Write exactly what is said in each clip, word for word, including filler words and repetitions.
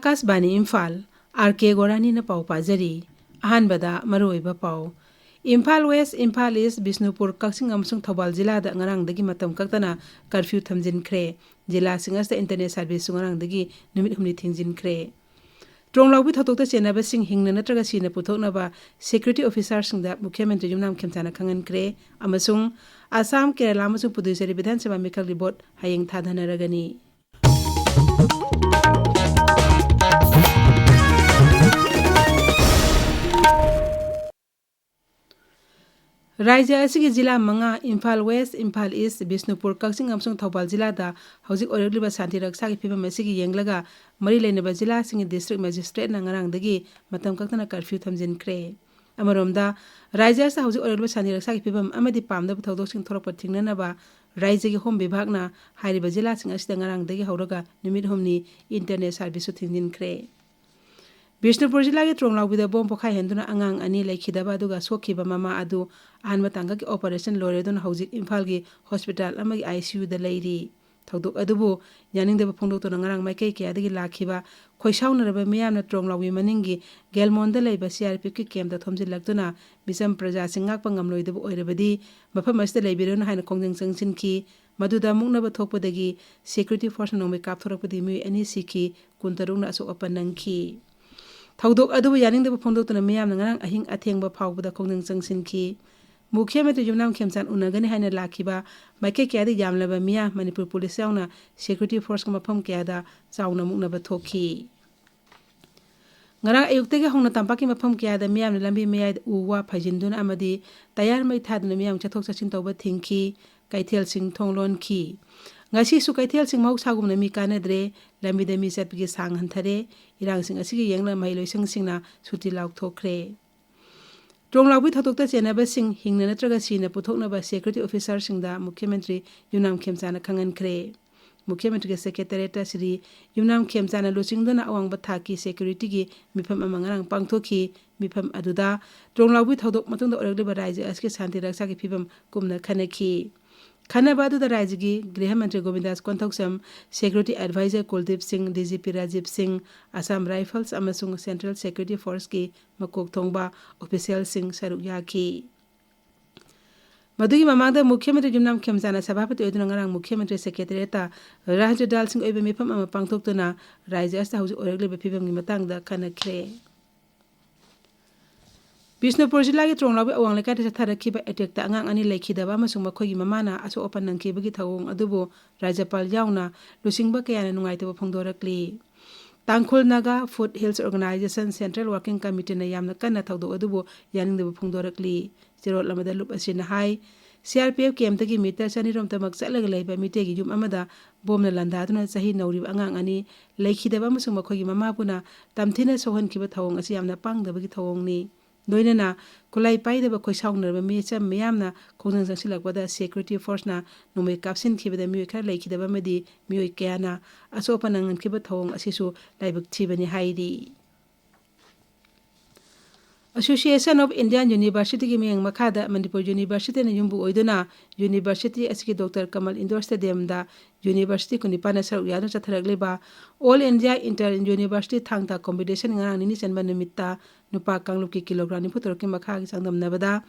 ꯑꯀꯥꯁꯕꯥꯅꯤ Imphal, R ꯀꯦ ꯒꯣꯔꯥꯅꯤꯅ ꯄꯥꯎ ꯄꯥꯖꯔꯤ꯫ ꯑꯍꯥꯟꯕꯗ ꯃꯔꯨꯑꯣꯏꯕ ꯄꯥꯎ꯫ ꯏꯝꯐꯥꯜ ꯋꯦꯁ, ꯏꯝꯐꯥꯜ ꯏꯁ, ꯕꯤꯁꯅꯨꯄꯨꯔ, ꯀꯛꯆꯤꯡ ꯑꯃꯁꯨꯡ ꯊꯧꯕꯥꯜ ꯖꯤꯂꯥꯗ ꯉꯔꯥꯡꯗꯒꯤ ꯃꯇꯝ ꯀꯛꯇꯅ ꯀꯔꯐ꯭ꯌꯨ ꯊꯝꯖꯤꯟꯈ꯭ꯔꯦ꯫ ꯖꯤꯂꯥꯁꯤꯡ ꯑꯁꯤꯗ ꯏꯟꯇꯔꯅꯦꯠ ꯁꯥꯔꯚꯤꯁꯁꯨ ꯉꯔꯥꯡꯗꯒꯤ ꯅꯨꯃꯤꯠ ꯍꯨꯝꯅꯤ ꯊꯤꯡꯖꯤꯟꯈ꯭ꯔꯦ꯫ ꯇ꯭ꯔꯣꯡꯂꯥꯎꯕꯤ ꯊꯧꯗꯣꯛꯇ ꯆꯦꯟꯅꯕꯁꯤꯡ ꯍꯤꯡꯅ ꯅꯠꯇ꯭ꯔꯒ ꯁꯤꯅ ꯄꯨꯊꯣꯛꯅꯕ ꯁꯦꯀ꯭ꯌꯨꯔꯤꯇꯤ ꯑꯣꯐꯤꯁꯥꯔꯁꯤꯡꯗ ꯃꯨꯈ꯭ꯌ ꯃꯟꯇ꯭ꯔꯤ ꯌꯨꯝꯅꯥꯝ ꯈꯦꯝꯆꯥꯅ ꯈꯪꯍꯟꯈ꯭ꯔꯦ꯫ ꯑꯃꯁꯨꯡ ꯑꯁꯥꯝ, ꯀꯦꯔꯂꯥ ꯑꯃꯁꯨꯡ ꯄꯨꯗꯨꯆꯦꯔꯤ ꯕꯤꯙꯥꯟ ꯁꯚꯥ ꯃꯤꯈꯜꯒꯤ ꯚꯣꯠ ꯍꯌꯦꯡ ꯊꯥꯗꯅꯔꯒꯅꯤ꯫ ꯔꯥꯖ꯭ꯌ ꯑꯁꯤꯒꯤ ꯖꯤꯂꯥ ꯃꯉꯥ, ꯏꯝꯐꯥꯜ ꯋꯦꯁ, ꯏꯝꯐꯥꯜ ꯏꯁ, ꯕꯤꯁꯅꯨꯄꯨꯔ, ꯀꯛꯆꯤꯡ ꯑꯃꯁꯨꯡ ꯊꯧꯕꯥꯜ ꯖꯤꯂꯥꯗ ꯍꯧꯖꯤꯛ ꯑꯣꯏꯔꯛꯂꯤꯕ ꯁꯥꯟꯇꯤ ꯔꯛꯁꯥꯒꯤ ꯐꯤꯕꯝ ꯑꯁꯤꯒꯤ ꯌꯦꯡꯂꯒ ꯃꯔꯤ ꯂꯩꯅꯕ ꯖꯤꯂꯥꯁꯤꯡꯒꯤ ꯗꯤꯁꯇ꯭ꯔꯤꯛ ꯃꯦꯖꯤꯁꯇ꯭ꯔꯦꯠꯅ ꯉꯔꯥꯡꯗꯒꯤ ꯃꯇꯝ ꯀꯛꯇꯅ ꯀꯔꯐ꯭ꯌꯨ ꯊꯝꯖꯤꯟꯈ꯭ꯔꯦ꯫ ꯑꯃꯔꯣꯝꯗ, ꯔꯥꯖ꯭ꯌ ꯑꯁꯤꯗ ꯍꯧꯖꯤꯛ ꯑꯣꯏꯔꯛꯂꯤꯕ ꯁꯥꯟꯇꯤ ꯔꯛꯁꯥꯒꯤ ꯐꯤꯕꯝ ꯑꯃꯗꯤ ꯄꯥꯝꯗꯕ ꯊꯧꯗꯣꯛꯁꯤꯡ ꯊꯣꯛꯂꯛꯄ ꯊꯤꯡꯅꯅꯕ ꯔꯥꯖ꯭ꯌꯒꯤ ꯍꯣꯝ ꯕꯤꯚꯥꯒꯅ ꯍꯥꯏꯔꯤꯕ ꯖꯤꯂꯥꯁꯤꯡ ꯑꯁꯤꯗ ꯉꯔꯥꯡꯗꯒꯤ ꯍꯧꯔꯒ ꯅꯨꯃꯤꯠ ꯍꯨꯝꯅꯤ ꯏꯟꯇꯔꯅꯦꯠ ꯁꯥꯔꯚꯤꯁꯁꯨ ꯊꯤꯡꯖꯤꯟꯈ꯭ꯔꯦ꯫ ꯕꯤꯁꯅꯨꯄꯨꯔ ꯖꯤꯂꯥꯒꯤ ꯇ꯭ꯔꯣꯡꯂꯥꯎꯕꯤꯗ ꯕꯣꯝ ꯄꯣꯈꯥꯏꯍꯟꯗꯨꯅ ꯑꯉꯥꯡ ꯑꯅꯤ ꯂꯩꯈꯤꯗꯕ ꯑꯗꯨꯒ ꯁꯣꯛꯈꯤꯕ ꯃꯃꯥ ꯑꯗꯨ ꯑꯍꯥꯟꯕ ꯇꯥꯡꯀꯛꯀꯤ ꯑꯣꯄꯔꯦꯁꯟ ꯂꯣꯏꯔꯗꯨꯅ ꯍꯧꯖꯤꯛ ꯏꯝꯐꯥꯜꯒꯤ ꯍꯣꯁꯄꯤꯇꯥꯜ ꯑꯃꯒꯤ ꯑꯥꯏ ꯁꯤ ꯌꯨꯗ ꯂꯩꯔꯤ꯫ ꯊꯧꯗꯣꯛ ꯑꯗꯨꯕꯨ ꯌꯥꯅꯤꯡꯗꯕ ꯐꯣꯡꯗꯣꯛꯇꯨꯅ ꯉꯔꯥꯡ ꯃꯥꯏꯀꯩ ꯀꯌꯥꯗꯒꯤ ꯂꯥꯛꯈꯤꯕ ꯈꯣꯏꯁꯥꯎꯅꯔꯕ ꯃꯤꯌꯥꯝꯅ ꯇ꯭ꯔꯣꯡꯂꯥꯎꯕꯤ ꯃꯅꯤꯡꯒꯤ ꯒꯦꯜꯃꯣꯟꯗ ꯂꯩꯕ ꯁꯤ ꯑꯥꯔ ꯄꯤ ꯑꯦꯐꯀꯤ ꯀꯦꯝꯞꯇ ꯊꯣꯝꯖꯤꯜꯂꯛꯇꯨꯅ ꯃꯤꯆꯝ ꯄ꯭ꯔꯖꯥꯁꯤꯡ ꯉꯥꯛꯄ ꯉꯝꯂꯣꯏꯗꯕ ꯑꯣꯏꯔꯕꯗꯤ ꯃꯐꯝ ꯑꯁꯤꯗ ꯂꯩꯕꯤꯔꯅꯨ ꯍꯥꯏꯅ ꯈꯣꯡꯖꯪ ꯆꯪꯁꯤꯟꯈꯤ꯫ ꯃꯗꯨꯗ ꯃꯨꯛꯅꯕ ꯊꯣꯛꯄꯗꯒꯤ ꯁꯦꯀ꯭ꯌꯨꯔꯤꯇꯤ ꯐꯣꯔꯁꯅ ꯅꯣꯡꯃꯩ ꯀꯥꯞꯊꯣꯔꯛꯄꯗꯒꯤ ꯃꯤꯑꯣꯏ ꯑꯅꯤ ꯁꯤꯈꯤ, ꯀꯨꯟꯇꯔꯨꯛꯅ ꯑꯁꯣꯛ ꯑꯄꯟ ꯅꯪꯈꯤ꯫ ꯊꯧꯗꯣꯛ ꯑꯗꯨꯕꯨ ꯌꯥꯅꯤꯡꯗꯕ ꯐꯣꯡꯗꯣꯛꯇꯨꯅ ꯃꯤꯌꯥꯝꯅ ꯉꯔꯥꯡ ꯑꯍꯤꯡ ꯑꯊꯦꯡꯕ ꯐꯥꯎꯕꯗ ꯈꯣꯡꯖꯪ ꯆꯪꯁꯤꯟꯈꯤ꯫ ꯃꯨꯈ꯭ꯌ ꯃꯟꯇ꯭ꯔꯤ ꯌꯨꯝꯅꯥꯝ ꯈꯦꯝꯆꯥꯟ ꯎꯅꯒꯅꯤ ꯍꯥꯏꯅ ꯂꯥꯛꯈꯤꯕ ꯃꯥꯏꯀꯩ ꯀꯌꯥꯗ ꯌꯥꯝꯂꯕ ꯃꯤꯌꯥꯝ, ꯃꯅꯤꯄꯨꯔ ꯄꯨꯂꯤꯁ ꯌꯥꯎꯅ ꯁꯦꯀ꯭ꯌꯨꯔꯤꯇꯤ ꯐꯣꯔꯁꯀ ꯃꯐꯝ ꯀꯌꯥꯗ ꯆꯥꯎꯅ ꯃꯨꯛꯅꯕ ꯊꯣꯛꯈꯤ꯫ ꯉꯔꯥꯡ ꯑꯌꯨꯛꯇꯒꯤ ꯍꯧꯅ ꯇꯝꯄꯥꯛꯀꯤ ꯃꯐꯝ ꯀꯌꯥꯗ ꯃꯤꯌꯥꯝꯅ ꯂꯝꯕꯤ ꯃꯌꯥꯏꯗ ꯎ ꯋꯥ ꯐꯩꯖꯤꯟꯗꯨꯅ ꯑꯃꯗꯤ ꯇꯌꯥꯔ ꯃꯩ ꯊꯥꯗꯨꯅ ꯃꯤꯌꯥꯝ ꯆꯠꯊꯣꯛ ꯆꯠꯁꯤꯟ ꯇꯧꯕ ꯊꯤꯡꯈꯤ꯫ ꯀꯩꯊꯦꯜꯁꯤꯡ ꯊꯣꯡ ꯂꯣꯟꯈꯤ꯫ ꯉꯁꯤꯁꯨ ꯀꯩꯊꯦꯜꯁꯤꯡ ꯃꯍꯧꯁꯥꯒꯨꯝꯅ ꯃꯤ ꯀꯥꯅꯗ꯭ꯔꯦ꯫ ꯂꯝꯕꯤꯗ ꯃꯤ ꯆꯠꯄꯒꯤ ꯆꯥꯡ ꯍꯟꯊꯔꯦ꯫ ꯏꯔꯥꯡꯁꯤꯡ ꯑꯁꯤꯒꯤ ꯌꯦꯡꯂꯒ ꯃꯍꯩꯂꯣꯏꯁꯪꯁꯤꯡꯅ ꯁꯨꯇꯤ ꯂꯥꯎꯊꯣꯛꯈ꯭ꯔꯦ꯫ ꯇ꯭ꯔꯣꯡꯂꯥꯎꯕꯤ ꯊꯧꯗꯣꯛꯇ ꯆꯦꯟꯅꯕꯁꯤꯡ ꯍꯤꯡꯅ ꯅꯠꯇ꯭ꯔꯒ ꯁꯤꯅ ꯄꯨꯊꯣꯛꯅꯕ ꯁꯦꯀ꯭ꯌꯨꯔꯤꯇꯤ ꯑꯣꯐꯤꯁꯥꯔꯁꯤꯡꯗ ꯃꯨꯈ꯭ꯌ ꯃꯟꯇ꯭ꯔꯤ ꯌꯨꯝꯅꯥꯝ ꯈꯦꯝꯆꯥꯅ ꯈꯪꯍꯟꯈ꯭ꯔꯦ꯫ ꯃꯨꯈ꯭ꯌ ꯃꯟꯇ꯭ꯔꯤꯒꯤ ꯁꯦꯀ꯭ꯔꯦꯇꯔꯤꯌꯦꯠꯇ ꯁ꯭ꯔꯤ ꯌꯨꯝꯅꯥꯝ ꯈꯦꯝꯆꯥꯅ ꯂꯨꯆꯤꯡꯗꯨꯅ ꯑꯋꯥꯡꯕ ꯊꯥꯛꯀꯤ ꯁꯦꯀ꯭ꯌꯨꯔꯤꯇꯤꯒꯤ ꯃꯤꯐꯝ ꯑꯃ ꯉꯔꯥꯡ ꯄꯥꯡꯊꯣꯛꯈꯤ꯫ ꯃꯤꯐꯝ ꯑꯗꯨꯗ ꯇ꯭ꯔꯣꯡꯂꯥꯎꯕꯤ ꯊꯧꯗꯣꯛ ꯃꯇꯨꯡꯗ ꯑꯣꯏꯔꯛꯂꯤꯕ ꯔꯥꯖ꯭ꯌ ꯑꯁꯤꯒꯤ ꯁꯥꯟꯇꯤ ꯔꯛꯁꯥꯒꯤ ꯐꯤꯕꯝ ꯀꯨꯞꯅ ꯈꯟꯅꯈꯤ꯫ ꯈꯟꯅꯕ ꯑꯗꯨꯗ ꯔꯥꯖ꯭ꯌꯒꯤ ꯒ꯭ꯔꯤꯍ ꯃꯟꯇ꯭ꯔꯤ ꯒꯣꯕꯤꯟꯗꯥꯁ ꯀꯣꯟꯊꯧꯖꯝ, ꯁꯦꯀ꯭ꯌꯨꯔꯤꯇꯤ ꯑꯦꯗꯚꯥꯏꯖꯔ ꯀꯨꯜꯗꯤꯞ ꯁꯤꯡ, ꯗꯤ ꯖꯤ ꯄꯤ ꯔꯥꯖꯤꯕ ꯁꯤꯡ, ꯑꯁꯥꯝ ꯔꯥꯏꯐꯜꯁ ꯑꯃꯁꯨꯡ ꯁꯦꯟꯇ꯭ꯔꯦꯜ ꯁꯦꯀ꯭ꯌꯨꯔꯤꯇꯤ ꯐꯣꯔꯁꯀꯤ ꯃꯀꯣꯛ ꯊꯣꯡꯕ ꯑꯣꯐꯤꯁꯤꯌꯦꯜꯁꯤꯡ ꯁꯔꯨꯛ ꯌꯥꯈꯤ꯫ ꯃꯗꯨꯒꯤ ꯃꯃꯥꯡꯗ ꯃꯨꯈ꯭ꯌ ꯃꯟꯇ꯭ꯔꯤ ꯌꯨꯝꯅꯥꯝ ꯈꯦꯝꯆꯥꯅ ꯁꯚꯥꯄꯇꯤ ꯑꯣꯏꯗꯨꯅ ꯉꯔꯥꯡ ꯃꯨꯈ꯭ꯌ ꯃꯟꯇ꯭ꯔꯤ ꯁꯦꯀ꯭ꯔꯦꯇꯔꯤꯌꯦꯠꯇ ꯔꯥꯖ꯭ꯌ ꯗꯥꯜꯁꯤꯡ ꯑꯣꯏꯕ ꯃꯤꯐꯝ ꯑꯃ ꯄꯥꯡꯊꯣꯛꯇꯨꯅ ꯔꯥꯖ꯭ꯌ ꯑꯁꯤꯗ ꯍꯧꯖꯤꯛ ꯑꯣꯏꯔꯛꯂꯤꯕ ꯐꯤꯕꯝꯒꯤ ꯃꯇꯥꯡꯗ ꯈꯟꯅꯈ꯭ꯔꯦ꯫ ꯕꯤꯁꯅꯨꯄꯨꯔ ꯖꯤꯂꯥꯒꯤ ꯇ꯭ꯔꯣꯡꯂꯥꯎꯕꯤ ꯑꯋꯥꯡ ꯂꯩꯀꯥꯏꯗ ꯆꯠꯊꯔꯛꯈꯤꯕ ꯑꯦꯇꯦꯛꯇ ꯑꯉꯥꯡ ꯑꯅꯤ ꯂꯩꯈꯤꯗꯕ ꯑꯃꯁꯨꯡ ꯃꯈꯣꯏꯒꯤ ꯃꯃꯥꯅ ꯑꯁꯣꯛ ꯑꯄꯟ ꯅꯪꯈꯤꯕꯒꯤ ꯊꯧꯑꯣꯡ ꯑꯗꯨꯕꯨ ꯔꯥꯖ꯭ꯌꯄꯥꯜ ꯌꯥꯎꯅ ꯂꯨꯆꯤꯡꯕ ꯀꯌꯥꯅ ꯅꯨꯡꯉꯥꯏꯇꯕ ꯐꯣꯡꯗꯣꯔꯛꯂꯤ꯫ Tangkhul Naga foothills organisation central working ꯀꯃꯤꯇꯤꯅ ꯌꯥꯝꯅ ꯀꯟꯅ ꯊꯧꯗꯣꯛ ꯑꯗꯨꯕꯨ ꯌꯥꯅꯤꯡꯗꯕ ꯐꯣꯡꯗꯣꯔꯛꯂꯤ꯫ ꯆꯦꯔꯣꯜ ꯑꯃꯗ ꯂꯨꯞ ꯑꯁꯤꯅ ꯍꯥꯏ, ꯁꯤ ꯑꯥꯔ ꯄꯤ ꯑꯦꯐ ꯀꯦꯝꯞꯇꯒꯤ ꯃꯤꯇꯔ ꯆꯅꯤꯔꯣꯝꯇꯃꯛ ꯆꯠꯂꯒ ꯂꯩꯕ ꯃꯤꯇꯩꯒꯤ ꯌꯨꯝ ꯑꯃꯗ ꯕꯣꯝꯅ ꯂꯥꯟꯗꯥꯗꯨꯅ ꯆꯍꯤ ꯅꯧꯔꯤꯕ ꯑꯉꯥꯡ ꯑꯅꯤ ꯂꯩꯈꯤꯗꯕ ꯑꯃꯁꯨꯡ ꯃꯈꯣꯏꯒꯤ ꯃꯃꯥꯕꯨꯅ ꯇꯝꯊꯤꯅ ꯁꯣꯛꯍꯟꯈꯤꯕ ꯊꯧꯑꯣꯡ ꯑꯁꯤ ꯌꯥꯝꯅ ꯄꯥꯡꯗꯕꯒꯤ ꯊꯧꯑꯣꯡꯅꯤ꯫ ꯂꯣꯏꯅꯅ ꯈꯨꯠꯂꯥꯏ ꯄꯥꯏꯗꯕ ꯈꯣꯏꯁꯥꯎꯅꯔꯕ ꯃꯤꯆꯝ ꯃꯤꯌꯥꯝꯅ ꯈꯣꯡꯖꯪ ꯆꯪꯁꯤꯜꯂꯛꯄꯗ ꯁꯦꯀ꯭ꯌꯨꯔꯤꯇꯤ ꯐꯣꯔꯁꯅ ꯅꯣꯡꯃꯩ ꯀꯥꯞꯁꯤꯟꯈꯤꯕꯗ ꯃꯤꯑꯣꯏ ꯈꯔ ꯂꯩꯈꯤꯗꯕ ꯑꯃꯗꯤ ꯃꯤꯑꯣꯏ ꯀꯌꯥꯅ ꯑꯁꯣꯛ ꯑꯄꯟ ꯅꯪꯍꯟꯈꯤꯕ ꯊꯧꯑꯣꯡ ꯑꯁꯤꯁꯨ ꯂꯥꯏꯕꯛ ꯊꯤꯕꯅꯤ ꯍꯥꯏꯔꯤ꯫ Association of Indian Universityꯒꯤ ꯃꯤꯠꯌꯦꯡ ꯃꯈꯥꯗ ꯃꯅꯤꯄꯨꯔ ꯌꯨꯅꯤꯚꯔꯁꯤꯇꯤꯅ ꯌꯨꯝꯕꯨ ꯑꯣꯏꯗꯨꯅ ꯌꯨꯅꯤꯚꯔꯁꯤꯇꯤ ꯑꯁꯤꯒꯤ ꯗꯣꯛꯇꯔ ꯀꯃꯜ ꯏꯟꯗꯣꯔ ꯁ꯭ꯇꯦꯗꯤꯌꯝꯗ ꯌꯨꯅꯤꯚꯔꯁꯤꯇꯤ ꯀꯨꯟꯅꯤꯄꯥꯟꯅ ꯁꯔꯨꯛ ꯌꯥꯗꯨꯅ ꯆꯠꯊꯔꯛꯂꯤꯕ All India Inter University ꯊꯥꯡ ꯇꯥ ꯀꯣꯝꯄꯤꯇꯤꯁꯟ ꯉꯔꯥꯡ ꯅꯤꯅꯤ ꯆꯟꯕ ꯅꯨꯃꯤꯠꯇ ꯅꯨꯄꯥ ꯀꯥꯡꯂꯨꯞꯀꯤ ꯀꯤꯂꯣꯒ꯭ꯔꯥꯝ ꯅꯤꯐꯨ ꯇꯔꯨꯛꯀꯤ ꯃꯈꯥꯒꯤ ꯆꯥꯡꯗꯝꯅꯕꯗ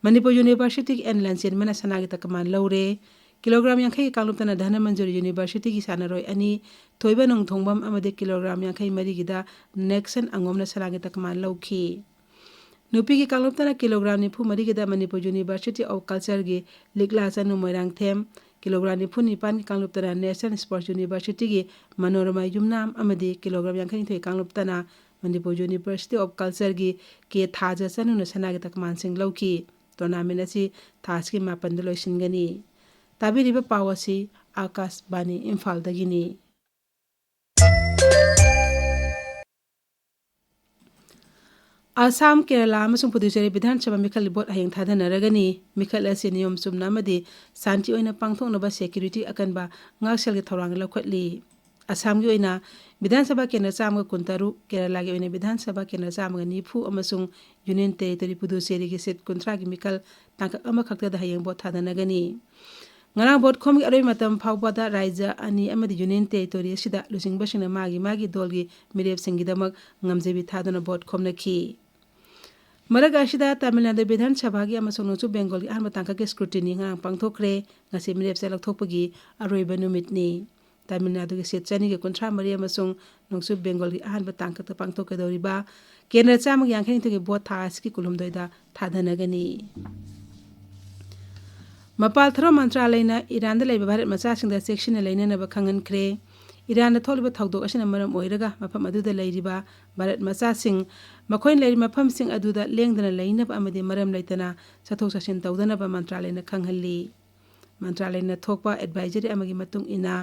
ꯃꯅꯤꯄꯨꯔ ꯌꯨꯅꯤꯚꯔꯁꯤꯇꯤꯒꯤ ꯑꯦꯟ ꯂꯟꯆꯦꯟꯕꯅ ꯁꯅꯥꯒꯤ ꯇꯀꯃꯥꯟ ꯂꯧꯔꯦ꯫ ꯀꯤꯂꯣꯒ꯭ꯔꯥꯝ ꯌꯥꯡꯈꯩꯒꯤ ꯀꯥꯡꯂꯨꯞꯇꯅ ꯙꯅꯃꯟꯖꯨꯔꯤ ꯌꯨꯅꯤꯚꯔꯁꯤꯇꯤꯒꯤ ꯁꯥꯟꯅꯔꯣꯏ ꯑꯅꯤ ꯊꯣꯏꯕ ꯅꯣꯡꯊꯣꯡꯕꯝ ꯑꯃꯗꯤ ꯀꯤꯂꯣꯒ꯭ꯔꯥꯝ ꯌꯥꯡꯈꯩ ꯃꯔꯤꯒꯤꯗ ꯅꯦꯛꯁꯟ ꯑꯉꯣꯝꯅ ꯁꯅꯥꯒꯤ ꯇꯀꯃꯥꯟ ꯂꯧꯈꯤ꯫ ꯅꯨꯄꯤꯒꯤ ꯀꯥꯡꯂꯨꯞꯇꯅ ꯀꯤꯂꯣꯒ꯭ꯔꯥꯝ ꯅꯤꯐꯨ ꯃꯔꯤꯒꯤꯗ ꯃꯅꯤꯄꯨꯔ ꯌꯨꯅꯤꯚꯔꯁꯤꯇꯤ ꯑꯣꯐ ꯀꯜꯆꯔꯒꯤ ꯂꯤꯛꯂꯥ ꯆꯅꯨ ꯃꯣꯏꯔꯥꯡꯊꯦꯝ, ꯀꯤꯂꯣꯒ꯭ꯔꯥꯝ ꯅꯤꯐꯨ ꯅꯤꯄꯥꯟꯒꯤ ꯀꯥꯡꯂꯨꯞꯇꯅ ꯅꯦꯁꯅꯦꯜ ꯁ꯭ꯄꯣꯔꯠꯁ ꯌꯨꯅꯤꯚꯔꯁꯤꯇꯤꯒꯤ ꯃꯅꯣꯔꯃꯥ ꯌꯨꯝꯅꯥꯝ ꯑꯃꯗꯤ ꯀꯤꯂꯣꯒ꯭ꯔꯥꯝ ꯌꯥꯡꯈꯩꯅꯤꯊꯣꯏ ꯀꯥꯡꯂꯨꯞꯇꯅ ꯃꯅꯤꯄꯨꯔ ꯌꯨꯅꯤꯚꯔꯁꯤꯇꯤ ꯑꯣꯐ ꯀꯜꯆꯔꯒꯤ ꯀꯦ ꯊꯥꯖ ꯆꯅꯨꯅ ꯁꯅꯥꯒꯤ ꯇꯀꯃꯥꯟꯁꯤꯡ ꯂꯧꯈꯤ꯫ ꯇꯣꯔꯅꯥꯃꯦꯟ ꯑꯁꯤ ꯊꯥ ꯑꯁꯤꯒꯤ ꯃꯥꯄꯟꯗ ꯂꯣꯏꯁꯤꯟꯒꯅꯤ꯫ ꯇꯥꯕꯤꯔꯤꯕ ꯄꯥꯎ ꯑꯁꯤ ꯑꯥꯀꯥꯁꯕꯥꯅꯤ ꯏꯝꯐꯥꯜꯗꯒꯤꯅꯤ꯫ ꯑꯁꯥꯝ, ꯀꯦꯔꯂꯥ ꯑꯃꯁꯨꯡ ꯄꯨꯗꯨꯆꯦꯔꯤ ꯕꯤꯙꯥꯟ ꯁꯚꯥ ꯃꯤꯈꯜꯒꯤ ꯚꯣꯠ ꯍꯌꯦꯡ ꯊꯥꯗꯅꯔꯒꯅꯤ꯫ ꯃꯤꯈꯜ ꯑꯁꯤ ꯅꯤꯌꯣꯝ ꯆꯨꯝꯅ ꯑꯃꯗꯤ ꯁꯥꯟꯇꯤ ꯑꯣꯏꯅ ꯄꯥꯡꯊꯣꯛꯅꯕ ꯁꯦꯀ꯭ꯌꯨꯔꯤꯇꯤ ꯑꯀꯟꯕ ꯉꯥꯛꯁꯦꯜꯒꯤ ꯊꯧꯔꯥꯡ ꯂꯧꯈꯠꯂꯤ꯫ ꯑꯁꯥꯝꯒꯤ ꯑꯣꯏꯅ ꯕꯤꯙꯥꯟ ꯁꯚꯥ ꯀꯦꯟꯗ꯭ꯔ ꯆꯥꯝꯃꯒ ꯀꯨꯟꯇꯔꯨꯛ, ꯀꯦꯔꯂꯥꯒꯤ ꯑꯣꯏꯅ ꯕꯤꯙꯥꯟ ꯁꯚꯥ ꯀꯦꯟꯗ꯭ꯔ ꯆꯥꯝꯃꯒ ꯅꯤꯐꯨ ꯑꯃꯁꯨꯡ ꯌꯨꯅꯤꯌꯟ ꯇꯦꯔꯤꯇꯣꯔꯤ ꯄꯨꯗꯨꯆꯦꯔꯤꯒꯤ ꯁꯤꯠ ꯀꯨꯟꯊ꯭ꯔꯥꯒꯤ ꯃꯤꯈꯜ ꯇꯥꯡꯀꯛ ꯑꯃꯈꯛꯇꯗ ꯍꯌꯦꯡ ꯚꯣꯠ ꯊꯥꯗꯅꯒꯅꯤ꯫ ꯉꯔꯥꯡ ꯚꯣꯠ ꯈꯣꯝꯒꯤ ꯑꯔꯣꯏꯕ ꯃꯇꯝ ꯐꯥꯎꯕꯗ ꯔꯥꯖ꯭ꯌ ꯑꯅꯤ ꯑꯃꯗꯤ ꯌꯨꯅꯤꯌꯟ ꯇꯦꯔꯤꯇꯣꯔꯤ ꯑꯁꯤꯗ ꯂꯨꯆꯤꯡꯕꯁꯤꯡꯅ ꯃꯥꯒꯤ ꯃꯥꯒꯤ ꯗꯣꯜꯒꯤ ꯃꯤꯔꯦꯞꯁꯤꯡꯒꯤꯗꯃꯛ ꯉꯝꯖꯕꯤ ꯊꯥꯗꯨꯅ ꯚꯣꯠ ꯈꯣꯝꯅꯈꯤ꯫ ꯃꯔꯛ ꯑꯁꯤꯗ ꯇꯥꯃꯤꯜ ꯅꯥꯗꯨ ꯕꯤꯙꯥꯟ ꯁꯚꯥꯒꯤ ꯑꯃꯁꯨꯡ ꯅꯣꯡꯆꯨꯞ ꯕꯦꯡꯒꯣꯜꯒꯤ ꯑꯍꯥꯟꯕ ꯇꯥꯡꯀꯛꯀꯤ ꯁ꯭ꯀ꯭ꯔꯨꯇꯤꯅꯤ ꯉꯔꯥꯡ ꯄꯥꯡꯊꯣꯛꯈ꯭ꯔꯦ꯫ ꯉꯁꯤ ꯃꯤꯔꯦꯞ ꯆꯦ ꯂꯧꯊꯣꯛꯄꯒꯤ ꯑꯔꯣꯏꯕ ꯅꯨꯃꯤꯠꯅꯤ꯫ ꯇꯥꯃꯤꯜ ꯅꯥꯗꯨꯒꯤ ꯁꯤꯠ ꯆꯅꯤꯒ ꯀꯨꯟꯊ꯭ꯔꯥ ꯃꯔꯤ ꯑꯃꯁꯨꯡ ꯅꯣꯡꯆꯨꯞ ꯕꯦꯡꯒꯣꯜꯒꯤ ꯑꯍꯥꯟꯕ ꯇꯥꯡꯀꯛꯇ ꯄꯥꯡꯊꯣꯛꯀꯗꯧꯔꯤꯕ ꯀꯦꯟꯗ꯭ꯔ ꯆꯥꯝꯃꯒ ꯌꯥꯡꯈꯩ ꯅꯤꯊꯣꯏꯒꯤ ꯚꯣꯠ ꯊꯥ ꯑꯁꯤꯒꯤ ꯀꯨꯟꯍꯨꯝꯗꯣꯏꯗ ꯊꯥꯗꯅꯒꯅꯤ꯫ ꯃꯄꯥꯜ ꯊꯧꯔꯝ ꯃꯟꯇ꯭ꯔꯥꯂꯌꯅ ꯏꯔꯥꯟꯗ ꯂꯩꯕ ꯚꯥꯔꯠ ꯃꯆꯥꯁꯤꯡꯗ ꯆꯦꯛꯁꯤꯟꯅ ꯂꯩꯅꯅꯕ ꯈꯪꯍꯟꯈ꯭ꯔꯦ꯫ ꯏꯔꯥꯟꯗ ꯊꯣꯛꯂꯤꯕ ꯊꯧꯗꯣꯛ ꯑꯁꯤꯅ ꯃꯔꯝ ꯑꯣꯏꯔꯒ ꯃꯐꯝ ꯑꯗꯨꯗ ꯂꯩꯔꯤꯕ ꯚꯥꯔꯠ ꯃꯆꯥꯁꯤꯡ ꯃꯈꯣꯏꯅ ꯂꯩꯔꯤꯕ ꯃꯐꯝꯁꯤꯡ ꯑꯗꯨꯗ ꯂꯦꯡꯗꯅ ꯂꯩꯅꯕ ꯑꯃꯗꯤ ꯃꯔꯝ ꯂꯩꯇꯅ ꯆꯠꯊꯣꯛ ꯆꯠꯁꯤꯟ ꯇꯧꯗꯅꯕ ꯃꯟꯇ꯭ꯔꯥꯂꯌꯅ ꯈꯪꯍꯜꯂꯤ꯫ ꯃꯟꯇ꯭ꯔꯥꯂꯌꯅ ꯊꯣꯛꯄ ꯑꯦꯗꯚꯥꯏꯖꯔꯤ ꯑꯃꯒꯤ ꯃꯇꯨꯡ ꯏꯟꯅ,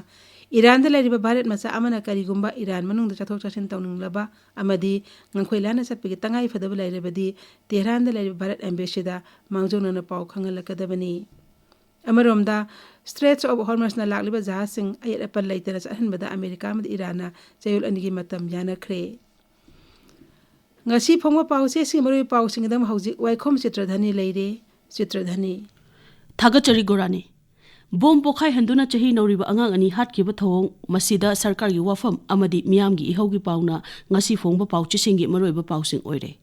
ꯏꯔꯥꯟꯗ ꯂꯩꯔꯤꯕ ꯚꯥꯔꯠ ꯃꯆꯥ ꯑꯃꯅ ꯀꯔꯤꯒꯨꯝꯕ ꯏꯔꯥꯟ ꯃꯅꯨꯡꯗ ꯆꯠꯊꯣꯛ ꯆꯠꯁꯤꯟ ꯇꯧꯅꯤꯡꯂꯕ ꯑꯃꯗꯤ ꯉꯝꯈꯩ ꯂꯥꯟꯅ ꯆꯠꯄꯒꯤ ꯇꯉꯥꯏ ꯐꯗꯕ ꯂꯩꯔꯕꯗꯤ, ꯇꯦꯍꯔꯥꯟꯗ ꯂꯩꯔꯤꯕ ꯚꯥꯔꯠ ꯑꯦꯝꯕꯦꯁꯤꯗ ꯃꯥꯡꯖꯧꯅꯅ ꯄꯥꯎ ꯈꯪꯍꯜꯂꯛꯀꯗꯕꯅꯤ꯫ ꯑꯃꯔꯣꯝꯗ, Straits of Hormuzꯅ ꯂꯥꯛꯂꯤꯕ ꯖꯍꯥꯖꯁꯤꯡ ꯑꯌꯦꯠ ꯑꯄꯟ ꯂꯩꯇꯅ ꯆꯠꯍꯟꯕꯗ ꯑꯃꯦꯔꯤꯀꯥ ꯑꯃꯗꯤ ꯏꯔꯥꯟꯅ ꯆꯌꯣꯜ ꯑꯅꯤꯒꯤ ꯃꯇꯝ ꯌꯥꯅꯈ꯭ꯔꯦ꯫ ꯉꯁꯤ ꯐꯣꯡꯕ ꯄꯥꯎꯆꯦꯁꯤꯡꯒꯤ ꯃꯔꯨꯑꯣꯏꯕ ꯄꯥꯎꯁꯤꯡꯒꯤꯗꯃꯛ ꯍꯧꯖꯤꯛ ꯋꯥꯏꯈꯣꯝ ꯆꯤꯇ꯭ꯔꯙꯅꯤ ꯂꯩꯔꯦ꯫ ꯆꯤꯇ꯭ꯔꯙꯅꯤ꯫ ꯊꯥꯒꯠꯆꯔꯤ ꯒꯣꯔꯥꯅꯤ꯫ ꯕꯣꯝ ꯄꯣꯈꯥꯏꯍꯟꯗꯨꯅ ꯆꯍꯤ ꯅꯧꯔꯤꯕ ꯑꯉꯥꯡ ꯑꯅꯤ ꯍꯥꯠꯈꯤꯕ ꯊꯧꯑꯣꯡ, ꯃꯁꯤꯗ ꯁꯔꯀꯥꯔꯒꯤ ꯋꯥꯐꯝ ꯑꯃꯗꯤ ꯃꯤꯌꯥꯝꯒꯤ ꯏꯍꯧꯒꯤ ꯄꯥꯎꯅ ꯉꯁꯤ ꯐꯣꯡꯕ ꯄꯥꯎꯆꯦꯁꯤꯡꯒꯤ ꯃꯔꯨꯑꯣꯏꯕ ꯄꯥꯎꯁꯤꯡ ꯑꯣꯏꯔꯦ꯫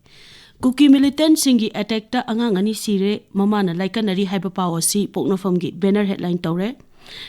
ꯀꯨꯀꯤ ꯃꯤꯂꯤꯇꯦꯟꯠꯁꯤꯡꯒꯤ ꯑꯦꯇꯦꯛꯇ ꯑꯉꯥꯡ ꯑꯅꯤ ꯁꯤꯔꯦ, ꯃꯃꯥꯅ ꯂꯥꯏꯀꯠꯅꯔꯤ ꯍꯥꯏꯕ ꯄꯥꯎ ꯑꯁꯤ ꯄꯣꯛꯅꯐꯝꯒꯤ ꯕꯦꯅꯔ ꯍꯦꯗꯂꯥꯏꯟ ꯇꯧꯔꯦ꯫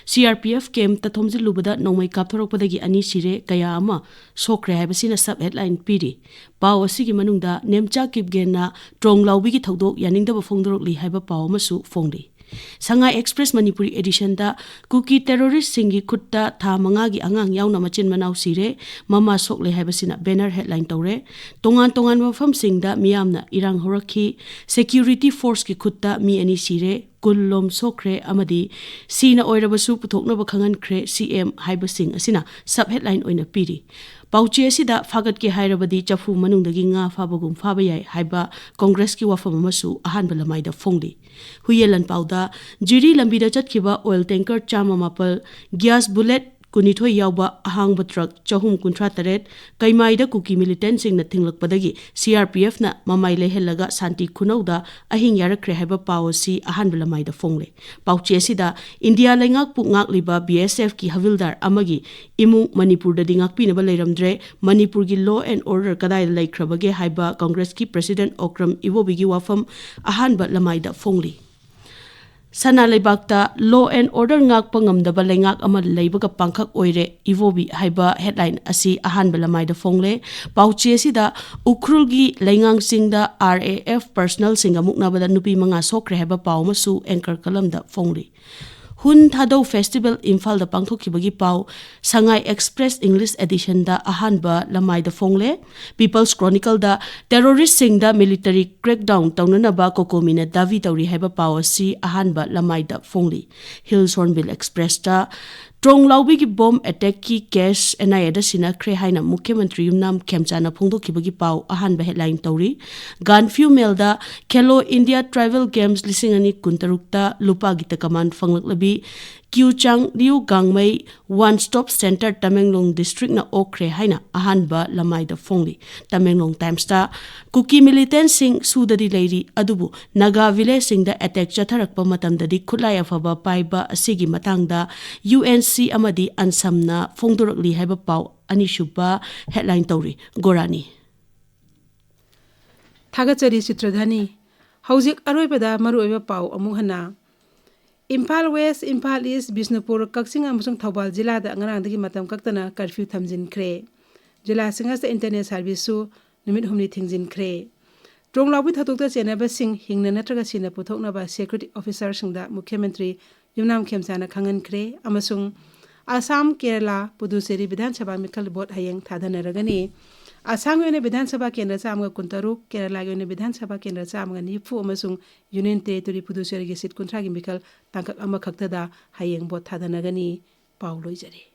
ꯁꯤ ꯑꯥꯔ ꯄꯤ ꯑꯦꯐ ꯀꯦꯝꯞꯇ ꯊꯣꯝꯖꯤꯜꯂꯨꯕꯗ ꯅꯣꯡꯃꯩ ꯀꯥꯞꯊꯣꯔꯛꯄꯗꯒꯤ ꯑꯅꯤ ꯁꯤꯔꯦ, ꯀꯌꯥ ꯑꯃ ꯁꯣꯛꯈ꯭ꯔꯦ ꯍꯥꯏꯕꯁꯤꯅ ꯁꯕ ꯍꯦꯗꯂꯥꯏꯟ ꯄꯤꯔꯤ꯫ ꯄꯥꯎ ꯑꯁꯤꯒꯤ ꯃꯅꯨꯡꯗ ꯅꯦꯝꯆꯥ ꯀꯤꯞꯒꯦꯟꯅ ꯇ꯭ꯔꯣꯡ ꯂꯥꯎꯕꯤꯒꯤ ꯊꯧꯗꯣꯛ ꯌꯥꯅꯤꯡꯗꯕ ꯐꯣꯡꯗꯣꯔꯛꯂꯤ ꯍꯥꯏꯕ ꯄꯥꯎ ꯑꯃꯁꯨ ꯐꯣꯡꯂꯤ꯫ ꯁꯉꯥꯏ ꯑꯦꯛꯁꯄ꯭ꯔꯦꯁ ꯃꯅꯤꯄꯨꯔꯤ ꯑꯦꯗꯤꯁꯟꯗ ꯀꯨꯀꯤ ꯇꯦꯔꯣꯔꯤꯁ꯭ꯠꯁꯤꯡꯒꯤ ꯈꯨꯠꯇ ꯊꯥ ꯃꯉꯥꯒꯤ ꯑꯉꯥꯡ ꯌꯥꯎꯅ ꯃꯆꯤꯟ ꯃꯅꯥꯎ ꯁꯤꯔꯦ, ꯃꯃꯥ ꯁꯣꯛꯂꯦ ꯍꯥꯏꯕꯁꯤꯅ ꯕꯦꯅꯔ ꯍꯦꯗꯂꯥꯏꯟ ꯇꯧꯔꯦ꯫ ꯇꯣꯉꯥꯟ ꯇꯣꯉꯥꯟꯕ ꯃꯐꯝꯁꯤꯡꯗ ꯃꯤꯌꯥꯝꯅ ꯏꯔꯥꯡ ꯍꯧꯔꯛꯈꯤ꯫ ꯁꯦꯀ꯭ꯌꯨꯔꯤꯇꯤ ꯐꯣꯔꯁꯀꯤ ꯈꯨꯠꯇ ꯃꯤ ꯑꯅꯤ ꯁꯤꯔꯦ, ꯀꯨꯟ ꯂꯣꯝ ꯁꯣꯛꯈ꯭ꯔꯦ ꯑꯃꯗꯤ ꯁꯤꯅ ꯑꯣꯏꯔꯕꯁꯨ ꯄꯨꯊꯣꯛꯅꯕ ꯈꯪꯍꯟꯈ꯭ꯔꯦ ꯁꯤ ꯑꯦꯝ ꯍꯥꯏꯕꯁꯤꯡ ꯑꯁꯤꯅ ꯁꯕ ꯍꯦꯗꯂꯥꯏꯟ ꯑꯣꯏꯅ ꯄꯤꯔꯤ꯫ ꯄꯥꯎꯆꯦ ꯑꯁꯤꯗ ꯐꯥꯒꯠꯀꯦ ꯍꯥꯏꯔꯕꯗꯤ ꯆꯐꯨ ꯃꯅꯨꯡꯗꯒꯤ ꯉꯥ ꯐꯥꯕꯒꯨꯝ ꯐꯥꯕ ꯌꯥꯏ ꯍꯥꯏꯕ ꯀꯣꯡꯒ꯭ꯔꯦꯁꯀꯤ ꯋꯥꯐꯝ ꯑꯃꯁꯨ ꯑꯍꯥꯟꯕ ꯂꯃꯥꯏꯗ ꯐꯣꯡꯂꯤ꯫ ꯍꯨꯏꯌꯦꯟ ꯂꯥꯟꯄꯥꯎꯗ ꯖꯤꯔꯤ ꯂꯝꯕꯤꯗ ꯆꯠꯈꯤꯕ ꯑꯣꯏꯜ ꯇꯦꯡꯀꯔ ꯆꯥꯝꯃ ꯃꯥꯄꯜ ꯒ꯭ꯌꯥꯁ ꯕꯨꯂꯦꯠ ꯀꯨꯟꯅꯤꯊꯣꯏ ꯌꯥꯎꯕ ꯑꯍꯥꯡꯕ ꯇ꯭ꯔꯛ ꯆꯍꯨꯝ ꯀꯨꯟꯊ꯭ꯔꯥ ꯇꯔꯦꯠ ꯀꯩꯃꯥꯏꯗ ꯀꯨꯀꯤ ꯃꯤꯂꯤꯇꯦꯟꯁꯤꯡꯅ ꯊꯤꯡꯂꯛꯄꯗꯒꯤ ꯁꯤ ꯑꯥꯔ ꯄꯤ ꯑꯦꯐꯅ ꯃꯃꯥꯏ ꯂꯩꯍꯜꯂꯒ ꯁꯥꯟꯇꯤ ꯈꯨꯅꯧꯗ ꯑꯍꯤꯡ ꯌꯥꯔꯛꯈ꯭ꯔꯦ ꯍꯥꯏꯕ ꯄꯥꯎ ꯑꯁꯤ ꯑꯍꯥꯟꯕ ꯂꯃꯥꯏꯗ ꯐꯣꯡꯂꯦ꯫ ꯄꯥꯎꯆꯦ ꯑꯁꯤꯗ ꯏꯟꯗꯤꯌꯥ ꯂꯩꯉꯥꯛꯄꯨ ꯉꯥꯛꯂꯤꯕ ꯕꯤ ꯑꯦꯁ ꯑꯦꯐꯀꯤ ꯍꯕꯤꯜꯗꯥꯔ ꯑꯃꯒꯤ ꯏꯃꯨꯡ ꯃꯅꯤꯄꯨꯔꯗꯗꯤ ꯉꯥꯛꯄꯤꯅꯕ ꯂꯩꯔꯝꯗ꯭ꯔꯦ, ꯃꯅꯤꯄꯨꯔꯒꯤ law and order ꯀꯗꯥꯏꯗ ꯂꯩꯈ꯭ꯔꯕꯒꯦ ꯍꯥꯏꯕ ꯀꯪꯒ꯭ꯔꯦꯁꯀꯤ president ꯑꯣꯀ꯭ꯔꯝ ꯏꯕꯣꯕꯤꯒꯤ ꯋꯥꯐꯝ ꯑꯍꯥꯟꯕ ꯂꯃꯥꯏꯗ ꯐꯣꯡꯂꯤ꯫ ꯁꯅꯥ ꯂꯩꯕꯥꯛꯇ law and order ꯉꯥꯛꯄ ꯉꯝꯗꯕ ꯂꯩꯉꯥꯛ ꯑꯃ ꯂꯩꯕꯒ ꯄꯥꯡꯈꯛ ꯑꯣꯏꯔꯦ ꯏꯕꯣꯕꯤ ꯍꯥꯏꯕ headline ꯑꯁꯤ ꯑꯍꯥꯟꯕ ꯂꯃꯥꯏꯗ ꯐꯣꯡꯂꯦ꯫ ꯄꯥꯎꯆꯦ ꯑꯁꯤꯗ ꯎꯈ꯭ꯔꯨꯜꯒꯤ ꯂꯩꯉꯥꯡꯆꯤꯡꯗ ꯑꯥꯔ ꯑꯦ ꯑꯦꯐ personnelꯁꯤꯡꯒ ꯃꯨꯛꯅꯕꯗ ꯅꯨꯄꯤ ꯃꯉꯥ ꯁꯣꯛꯈ꯭ꯔꯦ ꯍꯥꯏꯕ ꯄꯥꯎ ꯑꯃꯁꯨ anchor columnꯗ ꯐꯣꯡꯂꯤ꯫ ꯍꯨꯟ ꯊꯥꯗꯧ festival ꯏꯝꯐꯥꯜꯗ ꯄꯥꯡꯊꯣꯛꯈꯤꯕꯒꯤ ꯄꯥꯎ ꯁꯉꯥꯏ Express English editionꯗ ꯑꯍꯥꯟꯕ ꯂꯃꯥꯏꯗ ꯐꯣꯡꯂꯦ꯫ People's Chronicleꯗ terroristꯁꯤꯡꯗ military crackdown ꯇꯧꯅꯅꯕ ꯀꯣꯀꯣꯃꯤꯅ ꯗꯥꯕꯤ ꯇꯧꯔꯤ ꯍꯥꯏꯕ ꯄꯥꯎ ꯑꯁꯤ ꯑꯍꯥꯟꯕ ꯂꯃꯥꯏꯗ ꯐꯣꯡꯂꯤ꯫ Hills Hornbill Expressꯇ ꯇ꯭ꯔꯣꯡꯂꯥꯎꯕꯤꯒꯤ bomb attackꯀꯤ case ꯑꯦꯟ ꯑꯥꯏ ꯑꯦꯗ ꯁꯤꯟꯅꯈ꯭ꯔꯦ ꯍꯥꯏꯅ ꯃꯨꯈ꯭ꯌ ꯃꯟꯇ꯭ꯔꯤ ꯌꯨꯝꯅꯥꯝ ꯈꯦꯝꯆꯥꯅ ꯐꯣꯡꯗꯣꯛꯈꯤꯕꯒꯤ ꯄꯥꯎ ꯑꯍꯥꯟꯕ headline ꯇꯧꯔꯤ꯫ Gaanphiu Mailꯗ Khelo India Tribal Games ꯂꯤꯁꯤꯡ ꯑꯅꯤ ꯀꯨꯟꯇꯔꯨꯛꯇ ꯂꯨꯄꯥꯒꯤ ꯇꯀꯃꯥꯟ ꯐꯪꯂꯛꯂꯕꯤ ꯀ꯭ꯌꯨꯆꯥꯡ ꯂꯤꯌꯨ ꯒꯥꯡꯃꯩ One Stop Centre ꯇꯃꯦꯡꯂꯣꯡ districtꯅ ꯑꯣꯛꯈ꯭ꯔꯦ ꯍꯥꯏꯅ ꯑꯍꯥꯟꯕ ꯂꯃꯥꯏꯗ ꯐꯣꯡꯂꯤ꯫ ꯇꯃꯦꯡꯂꯣꯡ Timesꯇ ꯀꯨꯀꯤ militantꯁꯤꯡ ꯁꯨꯗꯗꯤ ꯂꯩꯔꯤ, ꯑꯗꯨꯕꯨ ꯅꯥꯒꯥ villageꯁꯤꯡꯗ attack ꯆꯠꯊꯔꯛꯄ ꯃꯇꯝꯗꯗꯤ ꯈꯨꯠꯂꯥꯏ ꯑꯐꯕ ꯄꯥꯏꯕ ꯑꯁꯤꯒꯤ ꯃꯇꯥꯡꯗ ꯌꯨ ꯑꯦꯟ ꯁꯤ ꯑꯃꯗꯤ ꯑꯟꯁꯝꯅ ꯐꯣꯡꯗꯣꯔꯛꯂꯤ ꯍꯥꯏꯕ ꯄꯥꯎ ꯑꯅꯤꯁꯨꯕ headline ꯇꯧꯔꯤ꯫ ꯒꯣꯔꯥꯅꯤ꯫ ꯊꯥꯒꯠꯆꯔꯤ ꯆꯤꯇ꯭ꯔꯙꯅꯤ꯫ ꯍꯧꯖꯤꯛ ꯑꯔꯣꯏꯕꯗ ꯃꯔꯨꯑꯣꯏꯕ ꯄꯥꯎ ꯑꯃꯨꯛ ꯍꯟꯅ꯫ ꯏꯝꯐꯥꯜ West, ꯏꯝꯐꯥꯜ East, ꯕꯤꯁꯅꯨꯄꯨꯔ, ꯀꯛꯆꯤꯡ ꯑꯃꯁꯨꯡ ꯊꯧꯕꯥꯜ ꯖꯤꯂꯥꯗ ꯉꯔꯥꯡꯗꯒꯤ ꯃꯇꯝ ꯀꯛꯇꯅ curfew ꯊꯝꯖꯤꯟꯈ꯭ꯔꯦ꯫ ꯖꯤꯂꯥꯁꯤꯡ ꯑꯁꯤꯗ internet serviceꯁꯨ ꯅꯨꯃꯤꯠ ꯍꯨꯝꯅꯤ ꯊꯤꯡꯖꯤꯟꯈ꯭ꯔꯦ꯫ ꯇ꯭ꯔꯣꯡꯂꯥꯎꯕꯤ ꯊꯧꯗꯣꯛꯇ ꯆꯦꯟꯅꯕꯁꯤꯡ ꯍꯤꯡꯅ ꯅꯠꯇ꯭ꯔꯒ ꯁꯤꯅ ꯄꯨꯊꯣꯛꯅꯕ security officerꯁꯤꯡꯗ ꯃꯨꯈ꯭ꯌ ꯃꯟꯇ꯭ꯔꯤ ꯌꯨꯝꯅꯥꯝ ꯈꯦꯝꯆꯥꯅ ꯈꯪꯍꯟꯈ꯭ꯔꯦ ꯑꯃꯁꯨꯡ ꯑꯁꯥꯝ, ꯀꯦꯔꯂꯥ, ꯄꯨꯗꯨꯆꯦꯔꯤ ꯕꯤꯙꯥꯟ ꯁꯚꯥ ꯃꯤꯈꯜ vote ꯍꯌꯦꯡ ꯊꯥꯗꯅꯔꯒꯅꯤ꯫ ꯑꯁꯥꯝꯒꯤ ꯑꯣꯏꯅ ꯕꯤꯙꯥꯟ ꯁꯚꯥ ꯀꯦꯟꯗ꯭ꯔ ꯆꯥꯝꯃꯒ ꯀꯨꯟꯇꯔꯨꯛ, ꯀꯦꯔꯂꯥꯒꯤ ꯑꯣꯏꯅ ꯕꯤꯙꯥꯟ ꯁꯚꯥ ꯀꯦꯟꯗ꯭ꯔ ꯆꯥꯝꯃꯒ ꯅꯤꯐꯨ ꯑꯃꯁꯨꯡ Union Territory ꯄꯨꯗꯨꯆꯦꯔꯤꯒꯤ seat ꯀꯨꯟꯊ꯭ꯔꯥꯒꯤ ꯃꯤꯈꯜ ꯇꯥꯡꯀꯛ ꯑꯃꯈꯛꯇꯗ ꯍꯌꯦꯡ vote ꯊꯥꯗꯅꯒꯅꯤ꯫ ꯄꯥꯎ ꯂꯣꯏꯖꯔꯦ꯫